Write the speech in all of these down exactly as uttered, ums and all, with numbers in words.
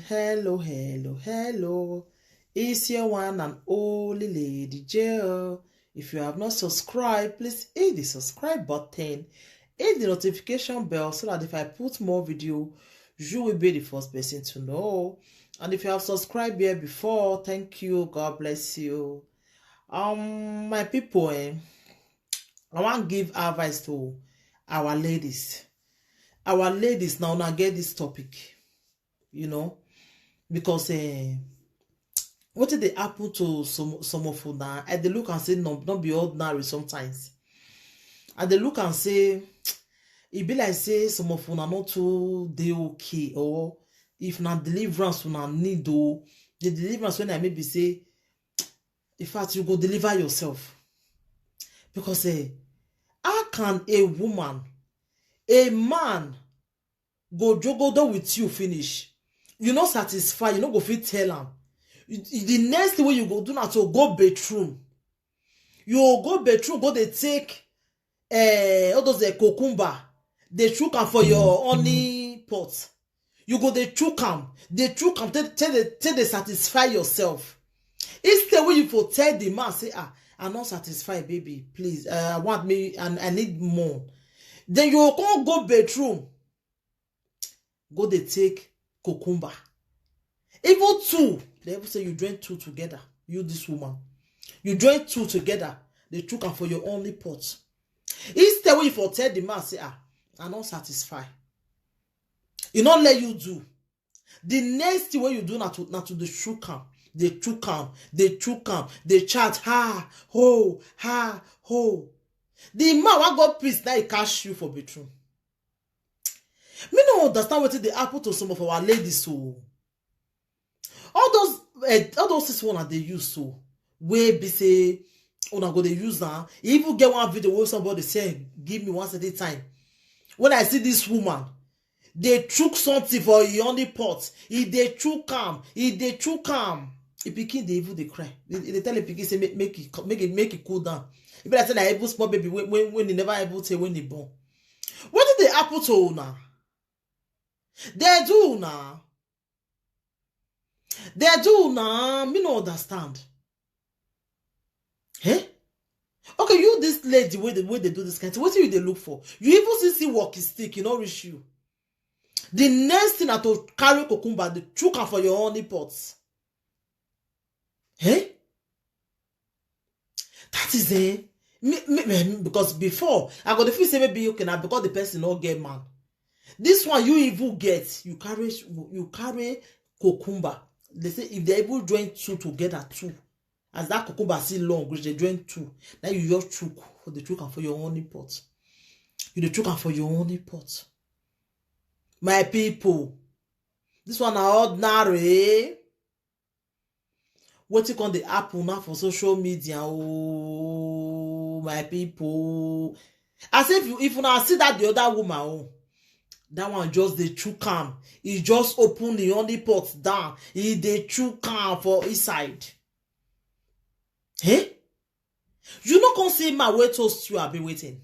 Hello, hello, hello. It's your one and only Lady J. If you have not subscribed, please hit the subscribe button, hit the notification bell so that if I put more video, you will be the first person to know. And if you have subscribed here before, thank you. God bless you. Um, my people, eh, I want give advice to our ladies. Our ladies now now get this topic, you know, because eh, what did they happen to some some of them now? I they look and say no, not be ordinary sometimes. And they look and say it be like say some of them are not too they okay, or if not deliverance una need though, the deliverance when I maybe say, in fact, you go deliver yourself. Because eh, how can a woman, a man go jogodo with you finish? You not satisfy, you not go fit tell am. You- you- The next thing wey you go do na to go bedroom. You go bedroom, go dey take eh, all those eh, cucumber, dey chook am for your honey pot. You go dey chook am, dey chook am, take take dey take dey satisfy yourself. Instead wey you for tell the man say, ah, I no satisfy, baby, please, uh, I want me and I need more. Then you go come go bedroom, go dey take cucumber. Even two, they even say you join two together. You this woman, you join two together. They chook am for your only pot. Instead wey you for tell the man say, ah, I no satisfy. E no let you do. The next thing wey you do na to na to dey chook am, dey chook am, dey chook am, dey chat, ha ho, ha ho. The man wan go piss, na he catch you for bedroom. Me no understand wetin dey happen to some of our ladies o. All those eh, all those things wey una dey use so, wey be say una go dey use am. E even get one video wey somebody say give me one certain time. When I see this woman, dey chook something for e only pot. E dey chook am, e dey chook am. E pikin dey even dey cry. E e dey tell e pikin say make make e co- make e make e cool down. E be like say na even small baby when when when e never even tey when e born. Wetin dey happen to una? Dey do una. Dey do una. Me no understand. Eh? Okay, you this lady wey dey wey dey do this kind thing. Wetin you dey look for? You even see see walking stick, e no reach you. The next thing na to carry cucumber, dey chook am for your honey pot. Eh? That is eh. Me, me, me, because before I go dey feel say maybe okay na because the person no get man. This one you even get, you carry you carry cucumber. They say if they even join two together, two, as that cucumber see long, which they join two, now you just chook for the chook am for your honey pot. You dey chook am for your honey pot. My people, this one na ordinary. Wetin come dey happen now for social media? Oh, my people, as if if una see that the other woman, oh, that one just dey chook am. E just open the only pot down. E dey chook am for inside. Eh? You no come see man wey toast you, abi wetin?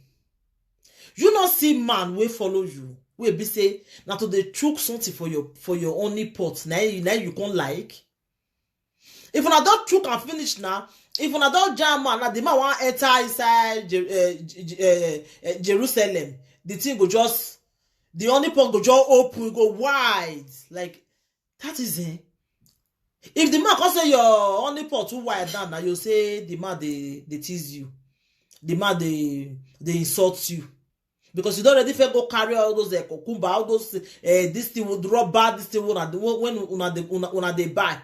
You no see man wey follow you, wey be say na to dey chook something for your for your only pot. Na you na you come like. If una don chook am finish now, if una don jam man, na the man wan enter inside Jer- eh, J- J- eh, eh, Jerusalem, the thing go just the only pot go just open, go wide. Like that is it. If the man come say your only pot too wide down, now you say the man dey dey tease you, the man dey dey insult you, because you don already fit go carry all those uh, cucumber, all those uh, this thing with rubber, this thing una dey- when una dey una, una dey buy.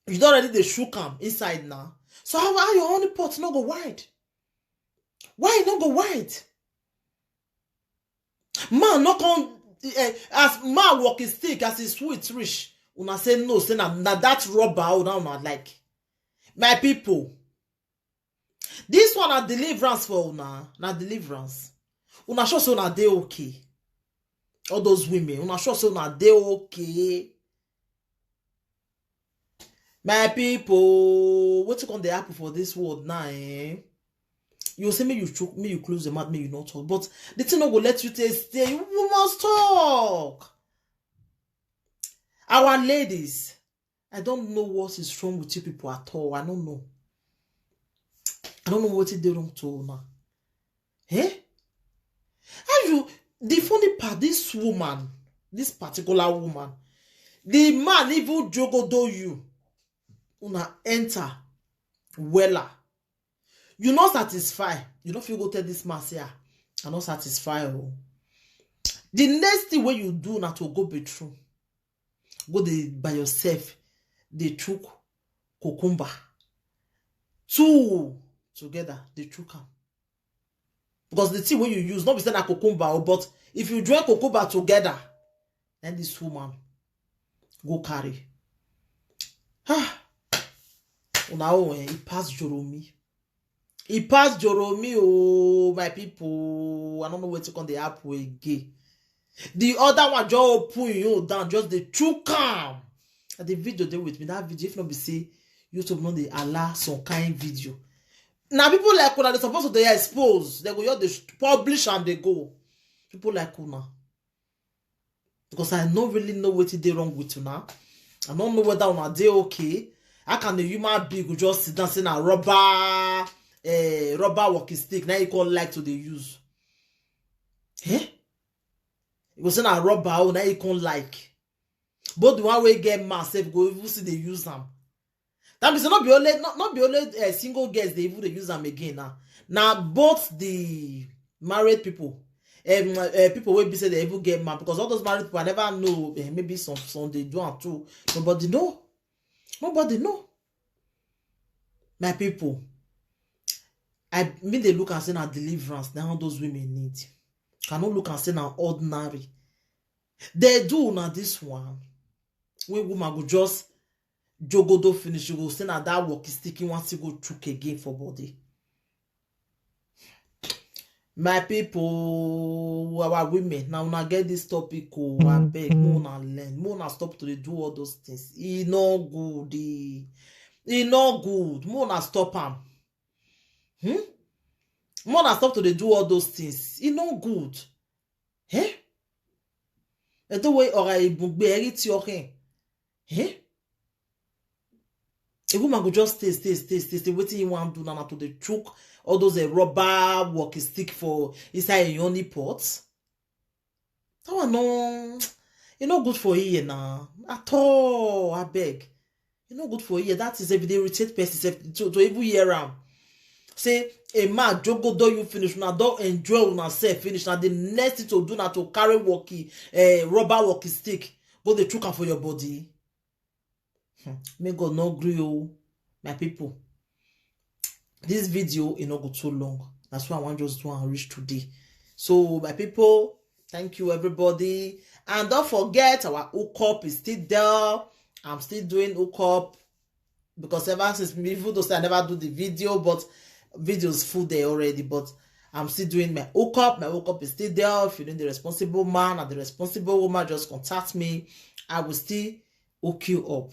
You don already dey shook am inside now. So how, how your only pot no go wide? Why e no go wide? Man no come eh, as man walk his stick as e sweet reach. Una say no, say na na that rubber una una like. My people, this one na deliverance for una, na deliverance. Una sure say una dey okay. All those women, una sure say una dey okay. My people, wetin come dey happen for this world now, eh? You say me you chook, me you close the mouth, me you not talk. But the thing no go let you take stay. You must talk. Our ladies, I don't know what is wrong with you people at all. I don't know. I don't know what is wrong to now. Eh? How you, the funny part, this woman, this particular woman, the man even jogodo you. Una enter wella. You not satisfy. You don't feel go tell this man say, "Ah, I not satisfy." Oh. The next thing when you do now to go bedroom, go dey by yourself, dey chook cucumber. Two together, dey chook am. Because the thing when you use, not be say na cucumber, oh, but if you join cucumber together, then this woman go carry. Ah, una own, eh, e pass Joromi. E pass Joromi, oh, my people. I don't know where to come the apple again. The other one just open you down, just the true calm. And the video they with me, that video, if not be say, YouTube not dey allow some kind video. Now people like una, they supposed to dey expose. They go just dey publish and they go. People like una. Because I don't really know what they wrong with una. I don't know whether una dey okay. How can a human being go just sit down say na rubber, eh, rubber walking stick? Now you call like to the use. Eh? You go say na rubber, oh, now you call like. But the one wey get man sef go even see dey use am. That means not be only, not, not be only, uh, single girls they even dey use am again now. Now both the married people, um, uh, people will be say they even get man, because all those married people, I never know. Eh, maybe some, some they do am too. Nobody know. Nobody know. My people, I mean they look and say na deliverance. Now those women need. Cannot look and say na ordinary. They do now this one. When woman go just jogodo finish, you go say na that walking stick you want to go chook again for body. My people, our women, now una get this topic, oh, I beg, make una learn, make una stop to dey do all those things. E no good, e, e no good, make una stop am. Hmm? Make una stop to dey do all those things. E no good. Eh? Eto we ora ibugbe eri ti oken. Eh? A woman go just stay, stay, stay, stay, stay. Waiting you want do now to the chook all those, uh, rubber walking stick for inside a yoni pot. That one no, e no good for here now at all. I beg, e no good for here. That is if they irritate person sef to, to even hear am. Say a man jogodo you finish, una don enjoy una self finish. Now the next thing to do now to carry walkie, uh, rubber walking stick, go dey chook am for your body. Hmm. May God not agree, oh, my people. This video is not go too long. That's why I want just to reach today. So, my people, thank you, everybody. And don't forget, our hookup is still there. I'm still doing hookup because ever since me, even though say I never do the video, but videos full there already. But I'm still doing my hookup. My hookup is still there. If you need the responsible man and the responsible woman, just contact me. I will still hook you up.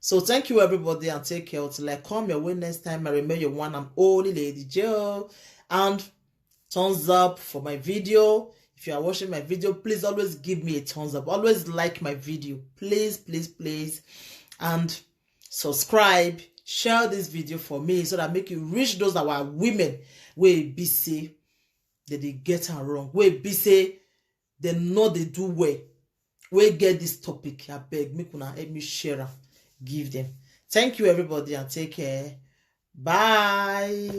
So thank you, everybody, and take care. Until I come your way next time, I remain your one and only Lady Joe. And thumbs up for my video. If you are watching my video, please always give me a thumbs up. Always like my video, please, please, please. And subscribe, share this video for me so that make you reach those our women wey be say that they get am wrong, wey be say they know they do well, wey get this topic. I beg, make una help me share am, give them. Thank you, everybody, and take care. Bye.